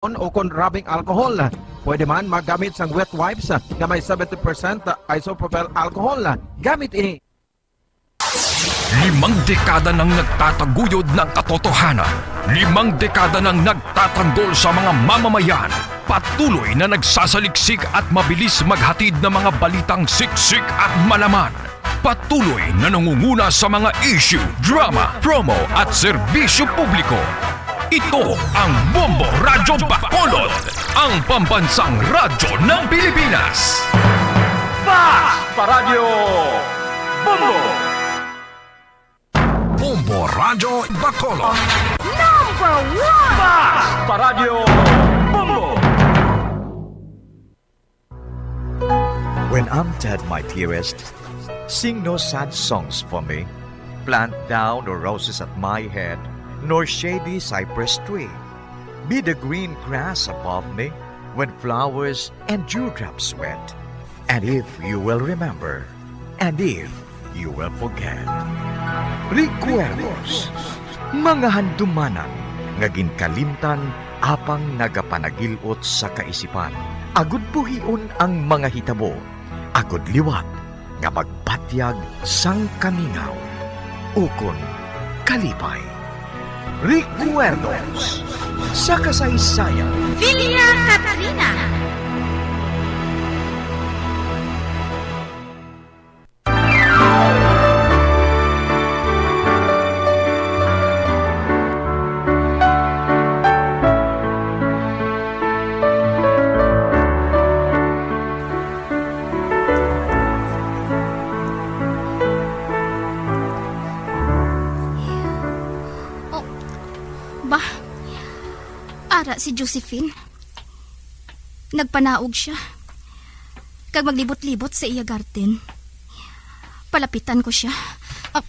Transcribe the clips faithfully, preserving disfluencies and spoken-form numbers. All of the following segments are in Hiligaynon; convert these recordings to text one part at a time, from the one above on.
o kon rubbing alcohol. Pwede man maggamit sang wet wipes nga may seventy percent isopropyl alcohol. Gamit ini. Limang dekada nang nagtataguyod ng katotohanan. Limang dekada nang nagtatanggol sa mga mamamayan. Patuloy na nagsasaliksik at mabilis maghatid ng mga balitang siksik at malaman. Patuloy na nangunguna sa mga issue, drama, promo at serbisyo publiko. Ito ang Bombo Radyo Bacolod, ang pambansang radyo ng Pilipinas. Fast Paradyo Bombo! Bombo Radyo Bacolod. Number one! Fast Paradyo Bombo! When I'm dead, my dearest, sing no sad songs for me. Plant thou no roses at my head, nor shady cypress tree. Be the green grass above me when flowers and dewdrops wet. And if you will remember, and if you will forget. Recuerdos, mga handumanan nga ginkalimtan apang nagapanagil-ot sa kaisipan. Agud buhion ang mga hitabo, agud liwat nga magbatyag sang kamingaw ukon kalipay. Recuerdos sa kasaysayan. Villa Katrina. Oh, ba, ara si Josephine. Nagpanaog sia kag maglibot-libot sa iya garden. Palapitan ko sia. Ah.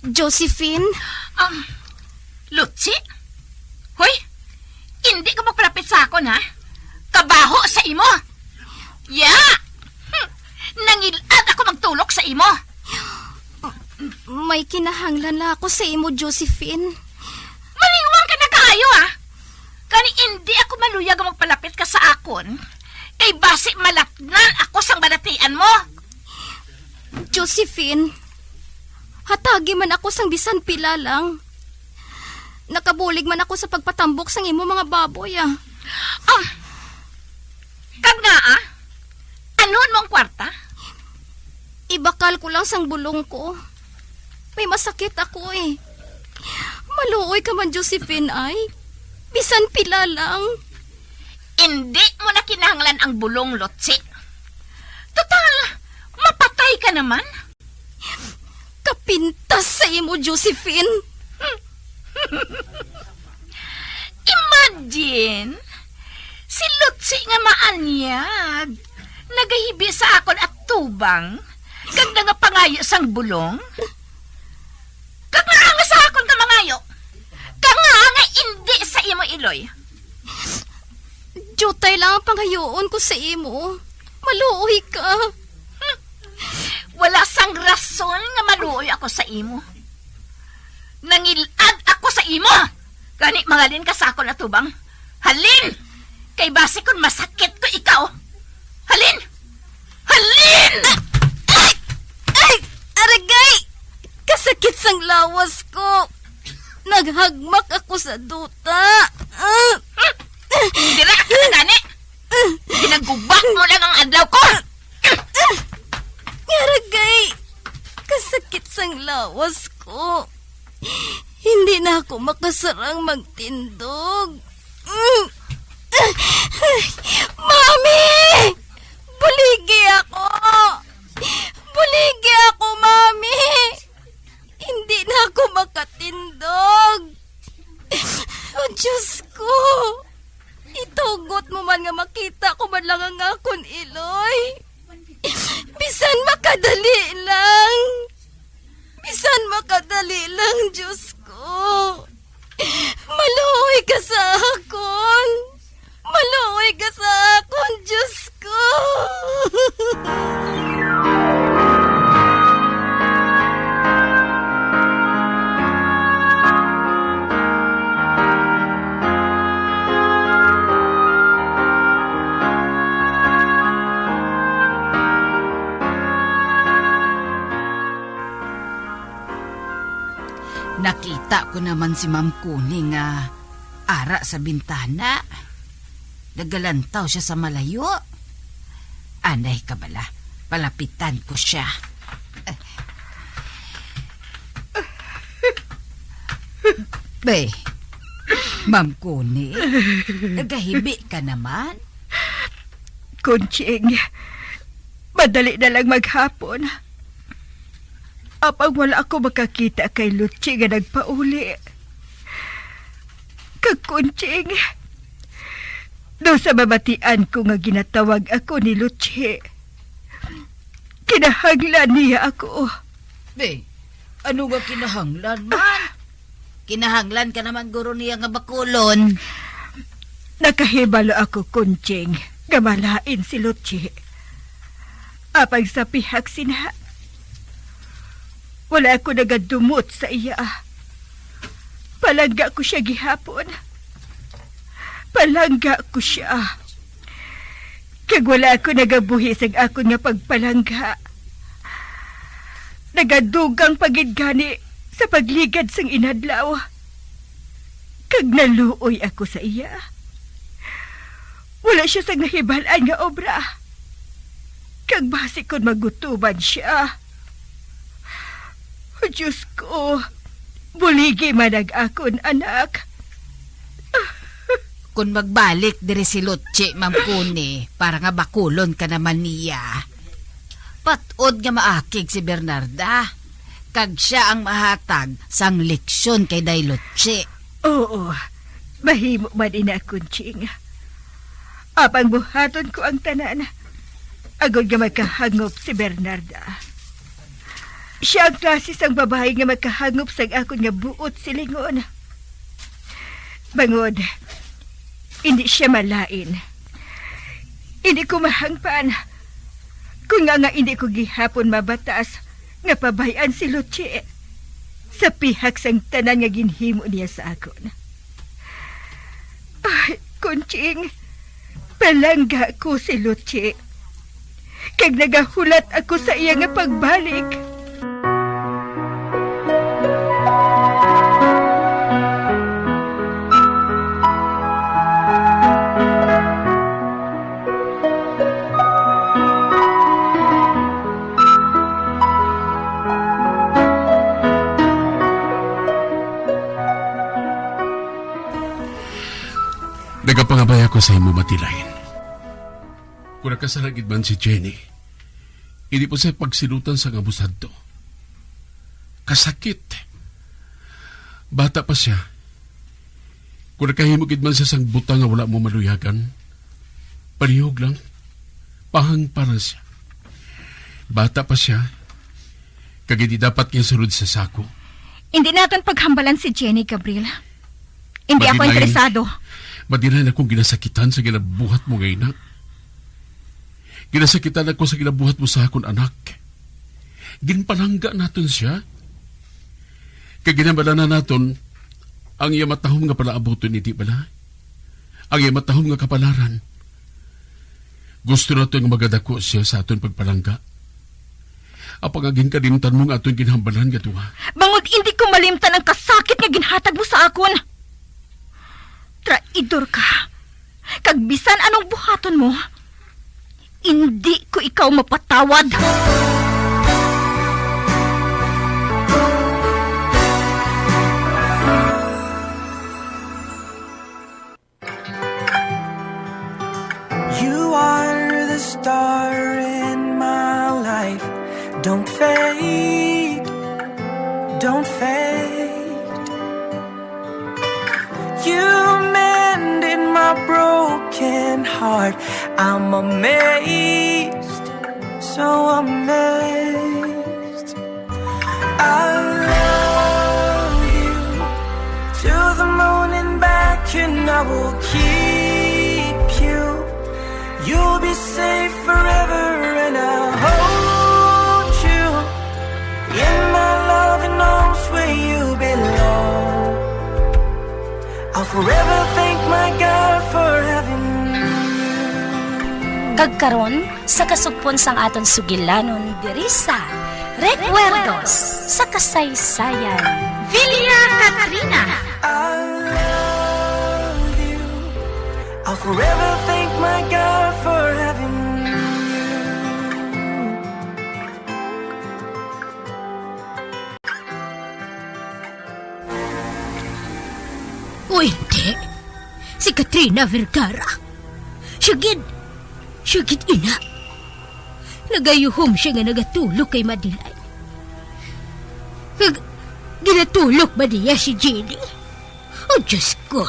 Josephine? Um, Lutsi? Hoy, hindi ka magpalapit sa akon, ha? Kabaho sa imo! Ya! Hmm. Nangilad ako magtulok sa imo! May kinahanglan lang ako sa imo, Josephine. Malingwang ka na kaayo, ah! Kani hindi ako maluyag nga magpalapit ka sa akon, kay basi malatnan ako sang balatian mo. Josephine, hatagi man ako sang bisan pila lang. Nakabulig man ako sa pagpatambok sang imo mga baboy, ah. Ah, kag ngaa, anuon mo ang kwarta? Ibakal ko lang sang bulong ko. May masakit ako, eh. Maluoy ka man, Josephine, ay. Bisan pila lang. Indi mo na kinahanglan ang bulong, Lotsi. Total, mapatay ka naman. Kapintas sa imo, Josephine. Imagine, si Lotsi nga maanyag, nagahibi sa akon atubang, kag nangapangayo sang bulong. Kag ngaa nga sa akon ka mangayo, kag ngaa nga indi sa imo, Iloy? Diutay lang ang pangayoon ko sa imo. Maluoy ka. Hmm. Wala sang rason nga maluoy ako sa imo. Nangilad ako sa imo. Gani, manghalin ka sa akon atubang. Halin! Kay basi kon masakit ko ikaw. Halin! Halin! Ay! Ay! Aragay! Kasakit sang lawas ko. Naghagmak ako sa duta. Ah! Dira ka na gani! Ginagubak mo lang ang adlaw ko! Aragay! Kasakit sang lawas ko. Hindi na ako makasarang magtindog. Mm. Mami! Buligi ako! Buligi ako, Mami! Hindi na ako makatindog. Oh, Diyos ko! Itugot mo man nga makita ko man lang ang akon iloy. Bisan makadali lang. Bisan makadali lang, Diyos ko. Maluoy ka sa akon. Maluoy ka sa akon, Diyos ko. Nakita ko naman si Ma'am Kuni nga ara sa bintana. Nagalantaw siya sa malayo. Anay ka bala, palapitan ko siya. Be, Ma'am Kuni, nagahibi ka naman? Conching, madali na lang maghapon. Apang wala ako makakita kay Luchi nga nagpauli. Kag Conching, daw sa mabatian ko nga ginatawag ako ni Luchi, kinahanglan niya ako. Be, ano nga kinahanglan man? Kinahanglan ka naman guro niya nga bakulon. Nakahibalo ako, Conching, nga malain si Luchi. Apang sa pihak sina, wala ako nagadumot sa iya. Palangga ko siya gihapon. Palangga ko siya. Kag wala ako nagabuhi sang akon nga pagpalangga. Nagadugang pa gid gani sa pagligad sang inadlaw. Kag naluoy ako sa iya. Wala siya sang nahibal-an nga obra. Kag basi kon magutuman siya. O Diyos ko, buligi man ang akon anak. Kon magbalik diri si Luchi, Ma'am Kuni, para nga bakulon ka naman niya, pat-od nga maakig si Bernarda, kag sia ang mahatag sang leksyon kay Day Luchi. Oo, mahimo man ina, Conching. Apang buhaton ko ang tanan, agod nga makahangop si Bernarda. Sia ang klase sang babayi nga makahangop sang akon nga buot silingon. Bangod, indi sia malain. Indi ko mahangpan kon ngaa nga indi ko gihapon mabatas nga pabay-an si Luchi sa pihak sang tanan nga ginhimo niya sa akon. Ay, Conching, palangga ko si Luchi. Kag nagahulat ako sa iya nga pagbalik. Nagapangabay ako sa imo, Matilain. Kon nakasala gid man si Jenny, hindi po siya pagsilutan sa nga busadto. Kasakit. Bata pa siya. Kon nakahimo gid man siya sang butang nga wala mo maluyagan, palihog lang. Pahangpa lang siya. Bata pa siya. Kag hindi dapat nga sulod sa sako. Hindi naton paghambalan si Jenny, Gabriel. Hindi ako Madinay, interesado. Madinay na akong ginasakitan sa ginabuhat mo nga ina. Ginasakitan ako sa ginabuhat mo sa akon anak. Ginpalangga naton siya. Kag ginabalanan naton ang iya matahom nga palaabuton, hindi bala? Ang iya matahom nga kapalaran. Gusto naton nga magadako siya sa aton pagpalangga. Apang ang ginkalimtan mo nga aton ginhambalan nga duha. Bangod hindi ko malimtan ang kasakit nga ginhatag mo sa akon. Traidor ka. Kag bisan anong buhaton mo, indi ko ikaw mapatawad. You are the star in my life. Don't fade, don't fade. You mended my broken heart. I'm amazed, so amazed. I love you to the moon and back, and I will keep you. You'll be safe forever, and I'll hold you in my loving arms where you belong. I'll forever thank my God for having you. Kag karon, sa kasugpon sang aton sugilanon diri sa Recuerdos. sa kasaysayan. Villa Katrina. I love you. I'll forever thank my God for having you. O hindi. Si Katrina Vergara. Siya gid. Siya gid ina. Nagayuhom siya nga nagatulog kay Madeline. Kag ginatulog ba niya si Jenny? O Diyos ko.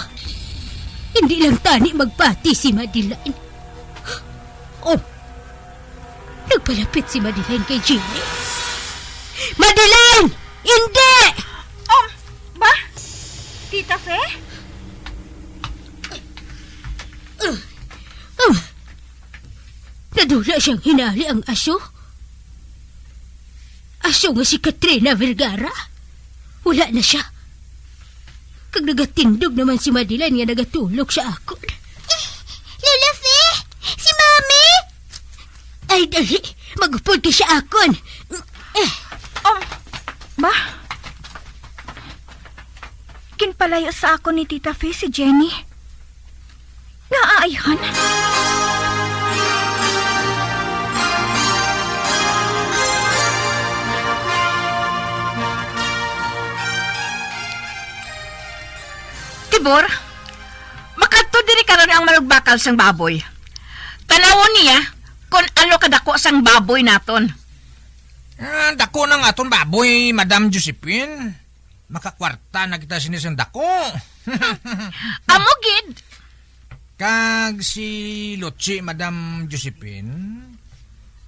Hindi lang tani magpati si Madeline. Oh, nagpalapit si Madeline kay Jenny. Madeline! Hindi! Um, ba? Tita Fe? Um, nadula siyang hinali ang aso. Aso nga si Katrina Vergara. Wala na siya. Kag nagatindog naman si Madeline nga nagatulog sa akon. Eh, Lola Fe! Si Mami! Ay, dali. Mag-upod ka sa akon. Eh. Um, ma? Ginpalayo sa akon ni Tita Fe si Jenny. Nga ayhan? Tibor, makadto diri karon ang manugbakal sang baboy. Tanawon niya kon ano kadako sang baboy naton. Ah, dako nang aton baboy, Madam Josephine. Makakwarta na kita sini sang dako. Amo gid. Kag si Lucy, Madam Josephine,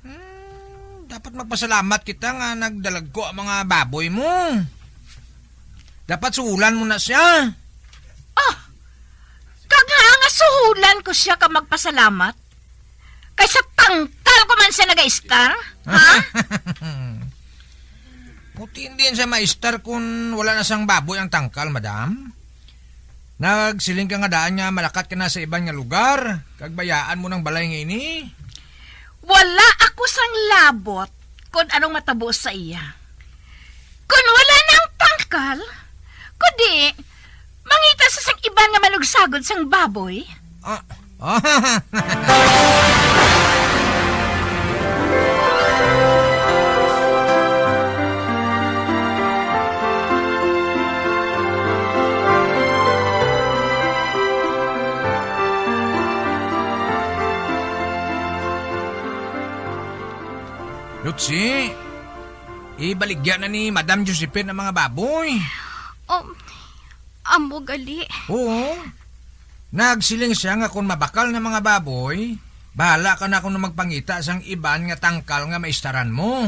hmm, dapat magpasalamat kita nga nagdalagko ang mga baboy mo. Dapat suhulan mo na siya. Ah, kag nga suhulan ko siya ka magpasalamat? Kay sa tangkal ko man siya nagaistar, ha? Buti hindi siya maistar kun wala na sang baboy ang tangkal, madam. Nagsiling ka nga daan nga malakat ka na sa iban nga lugar, kag bayaan mo nang balay nga ini. Wala ako sang labot kon anong matabo sa iya. Kon wala na ang tangkal, kundi mangita sa sang iban nga manugsagod sang baboy. Ah, ah. Lutsi, ibaligya na ni Madam Josephine ang mga baboy. Um, amo gali. Oo. Nagsiling siya nga kon mabakal na mga baboy, bahala ka na kuno magpangita sang iban nga tangkal nga maistaran mo.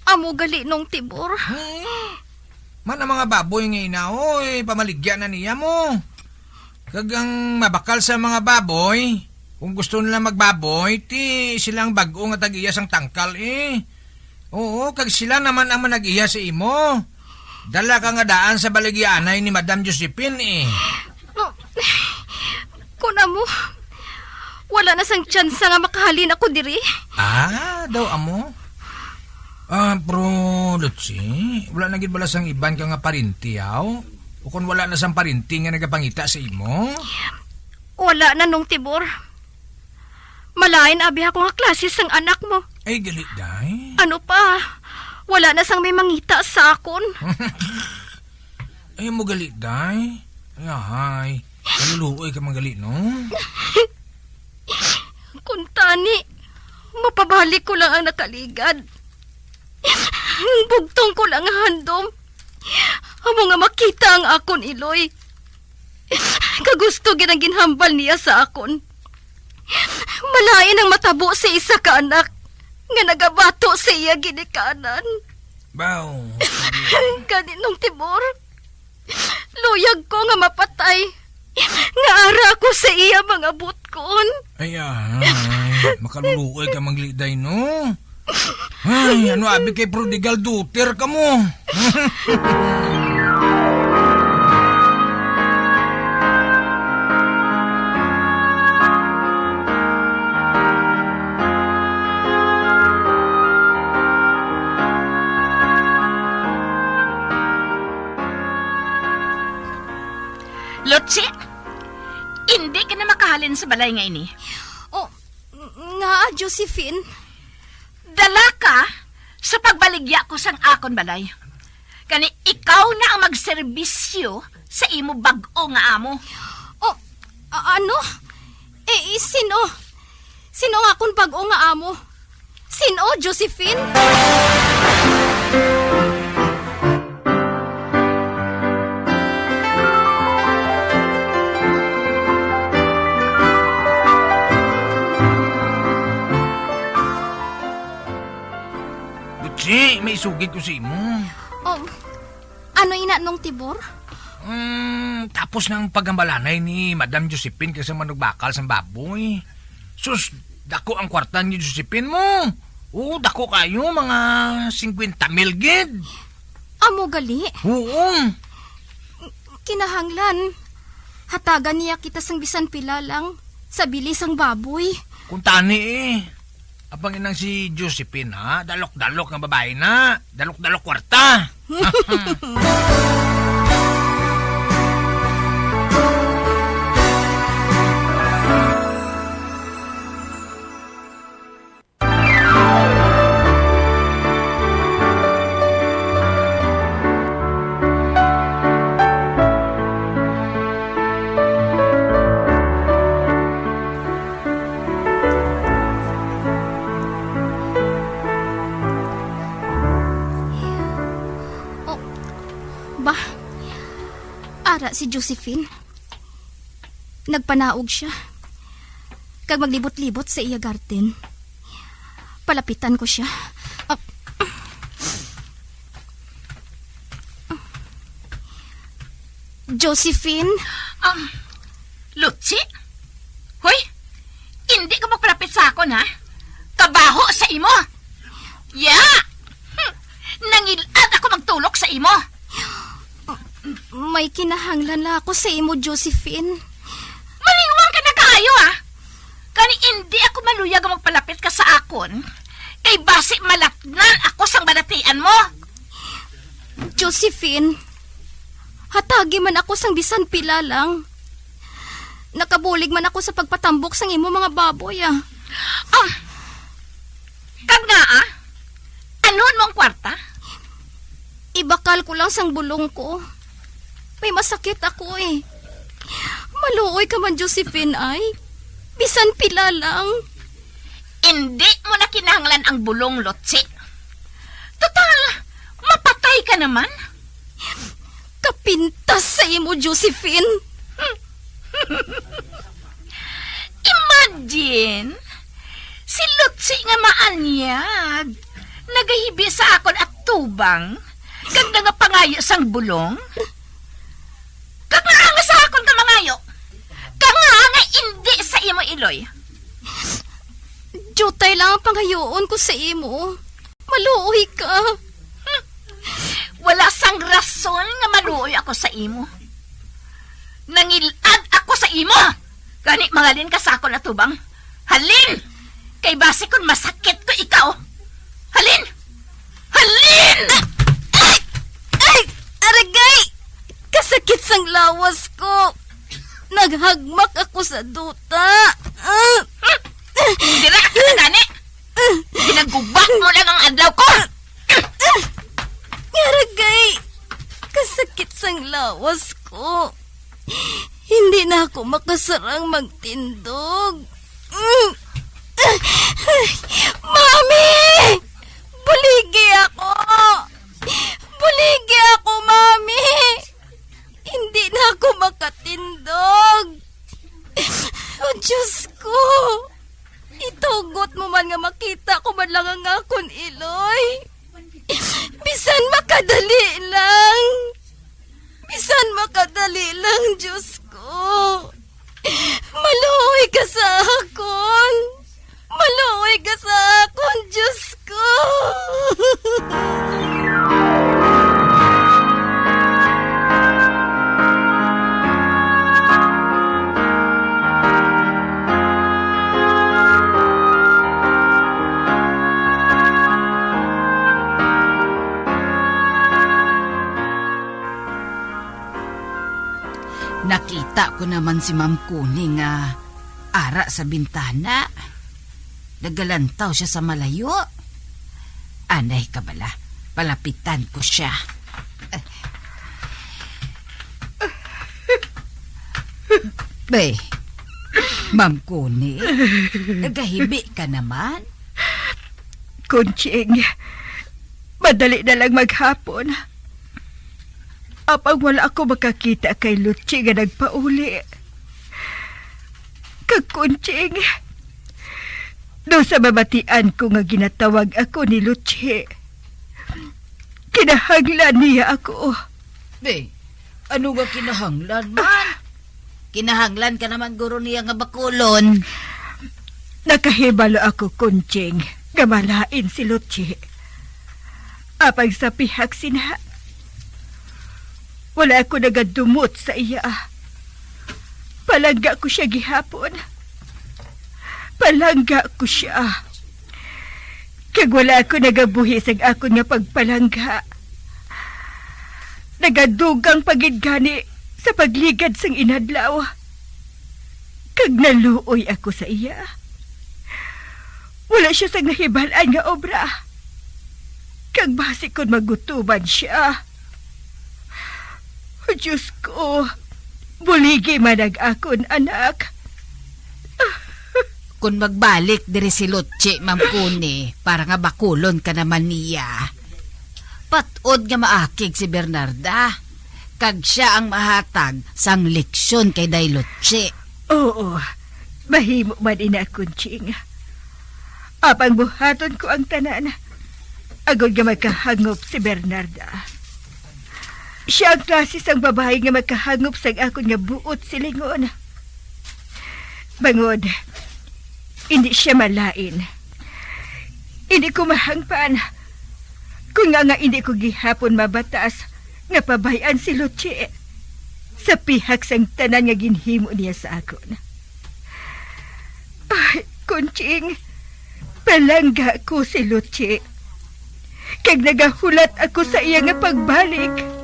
Amo gali, Nong Tibor. Hmm. Man ang mga baboy nga ina, oy, pamaligya na niya mo. Kag ang mabakal sa mga baboy, kung gusto nila magbaboy, ti sila ang bag-o nga tag-iya sang tangkal, eh. Oo, kag sila naman ang manag-iya sa imo. Dala ka nga daan sa baligyaanay ni Madam Josephine, eh. No, kun amo, wala na sang tsansa nga makahalin ako diri. Ah, daw amo? Ah, pero, Lutsi, wala na gid bala sang iban ka nga parinti, aw? O kon wala na sang parinti nga nagapangita sa imo? Wala na, Nong Tibor. Malain abi ako nga klase sang anak mo. Ay, gali, day. Ano pa? Wala na sang may mangita sa akon. Ay, mo gali, day. Ay, ahay. Kaluluoy ka man gali, no? Kung tani, mapabalik ko lang ang nakaligad. Ang bugtong ko lang nga handom. Amo nga makita ang akon iloy. Kagusto gid ang ginhambal niya sa akon. Malain ang matabo sa isa ka anak nga nagabato sa iya ginikanan. Baw. Gani, Nong Tibor, luyag ko nga mapatay, nga ara ko sa iya mga butkon. Ay, ay, makaluluoy ka man gali, day, no? Ay, ano abi kay prodigal daughter ka mo? Lotsi, indi ka na makahalin sa balay nga ini. Oh, nga, Josephine? Dala ka sa pagbaligya ko sang akon balay. Kani ikaw na ang magserbisyo sa imo bag-o nga amo. Oh, a-, ano? Eh, eh, sino? Sino nga akon bag-o nga amo? Sino, Josephine? Butsi, may isugid ko sa imo. Oh, ano ina nung tibor? Hmm, tapos nang paghambalanay ni Madam Josephine kay sa manugbakal sang baboy. Sus, dako ang kwarta ni Josephine mo. Oo, dako kayo, mga singkwenta mil gid. Amo gali? Oo. Kinahanglan, hatagan niya kita sang bisan pila lang sa bili sang baboy. Kung tani eh. Apang inang si Josephine, ha? Dalok-dalok nga babayi na. Dalok-dalok kwarta. Oh, ba? Ara si Josephine. Nagpanaog siya kag maglibot-libot sa iya garden. Palapitan ko siya. Ah. Josephine? Um, Lutsi? Hoy, hindi ka magpalapit sa akon, ha? Kabaho sa imo! Ya! Hmm, nangil-ad ako magtulok sa imo! May kinahanglan lang ako sa imo, Josephine. Malingaw ka na kaayo, ha? Kani indi ako maluyag nga magpalapit ka sa akon, kay basi malatnan ako sang balatian mo. Josephine, hatagi man ako sang bisan pila lang. Nakabulig man ako sa pagpatambok sang imo mga baboy, ah. Ah, kag ngaa? Anuon mo ang kwarta? Ibakal ko lang sang bulong ko. May masakit ako, eh. Maluoy ka man, Josephine, ay. Bisan pila lang. Indi mo na kinahanglan ang bulong, Lotsi. Total, mapatay ka naman. Kapintas sa imo, Josephine. Imagine, si Lutsi nga maanyag, nagahibi sa akon atubang, kag nagapangayo sang bulong. Kag ngaa nga sa akon ka mangayo, kag ngaa nga indi sa imo, Iloy? Diutay lang ang pangayoon ko sa imo. Maluoy ka. Hmm. Wala sang rason nga maluoy ako sa imo. Nangil-ad ako sa imo. Gani, manghalin ka sa akon atubang. Halin! Kay basi kon masakit ko ikaw. Halin! Halin! Ay! Ay! Aragay! Kasakit sang lawas ko. Naghagmak ako sa duta. Ah! Dira ka na gani! Ginaguba mo lang ang adlaw ko! Aragay! Kasakit sang lawas ko. Hindi na ako makasarang magtindog. Mami! Buligi ako! Buligi ako, Mami! Hindi na ako makatindog. Oh, Diyos ko! Itugot mo man nga makita ko man lang ang akon iloy. Bisan makadali lang. Bisan makadali lang, Diyos ko. Maluoy ka sa akon. Maluoy ka sa akon, Diyos ko. Nakita ko naman si Ma'am Kuni nga ara sa bintana. Nagalantaw siya sa malayo. Anay ka bala, palapitan ko siya. Be, Ma'am Kuni, nagahibi ka naman? Kunching, madali na lang maghapon. Apang wala ako makakita kay Luchi nga nagpauli. Kag Kunching, daw sa mabatian ko nga ginatawag ako ni Luchi, kinahanglan niya ako. Be, ano nga kinahanglan man? Kinahanglan ka naman guro niya nga bakulon. Nakahibalo ako, Kunching, nga malain si Luchi. Apang sa pihak sina, wala ako nagadumot sa iya. Palangga ko siya gihapon. Palangga ko siya. Kag wala ako nagabuhi sang akon nga pagpalangga. Nagadugang pa gid gani sa pagligad sang inadlaw. Kag naluoy ako sa iya. Wala siya sang nahibal-an nga obra. Kag basi kon magutuman siya. O Diyos ko, buligi man ang akon anak. Kon magbalik diri si Luchi, Ma'am Kuni, para nga bakulon ka naman niya, pat-od nga maakig si Bernarda, kag sia ang mahatag sang leksyon kay Day Luchi. Oo, mahimo man ina, Kunching. Apang buhaton ko ang tanan, agod nga magkahangop si Bernarda. Sia ang klase sang babayi nga magkahangop sang akon nga buot silingon. Bangod, indi sia malain. Indi ko mahangpan kon ngaa nga indi ko gihapon mabatas nga pabay-an si Luchi sa pihak sang tanan nga ginhimo niya sa akon. Ay, Kunching, palangga ko si Luchi. Kag nagahulat ako sa iya nga pagbalik.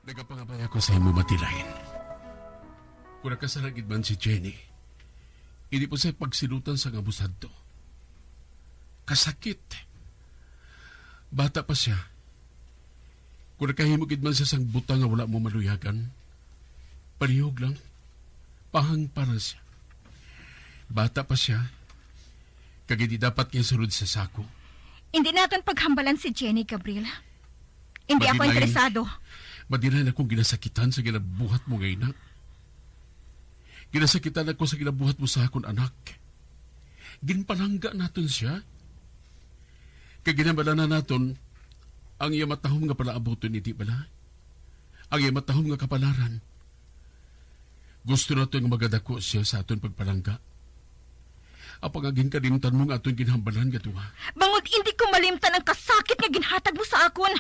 Nagapangabay ako sa imo, Matilain. Kon nakasala gid man si Jenny, hindi po siya pagsilutan sa nga busadto. Kasakit. Bata pa siya. Kon nakahimo gid man siya sang butang nga wala mo maluyagan, palihog lang. Pahangpa lang siya. Bata pa siya, kag hindi dapat nga sulod sa sako. Hindi naton paghambalan si Jenny, Gabriel. Hindi ako Madinain. Interesado. Madinain akong ginasakitan sa ginabuhat mo nga ina. Ginasakitan ako sa ginabuhat mo sa akon anak. Ginpalangga naton siya. Kag ginhambalanan naton ang iya matahom nga palaabuton, hindi bala? Ang iya matahom nga kapalaran. Gusto naton nga magadako siya sa aton pagpalangga. Apang ang ginkalimtan mo nga aton ginhambalan nga duha. Bangod indi ko malimtan ang kasakit nga ginhatag mo sa akon.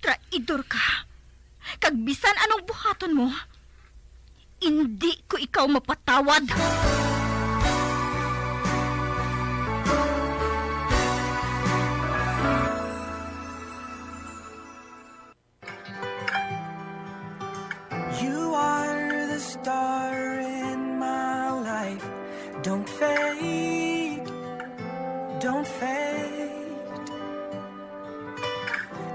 Traidor ka. Kag bisan anong buhaton mo, indi ko ikaw mapatawad. You are the star in my life. Don't fade, don't fade.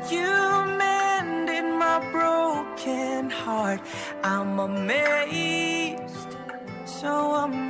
You mended my broken heart. I'm amazed, so amazed.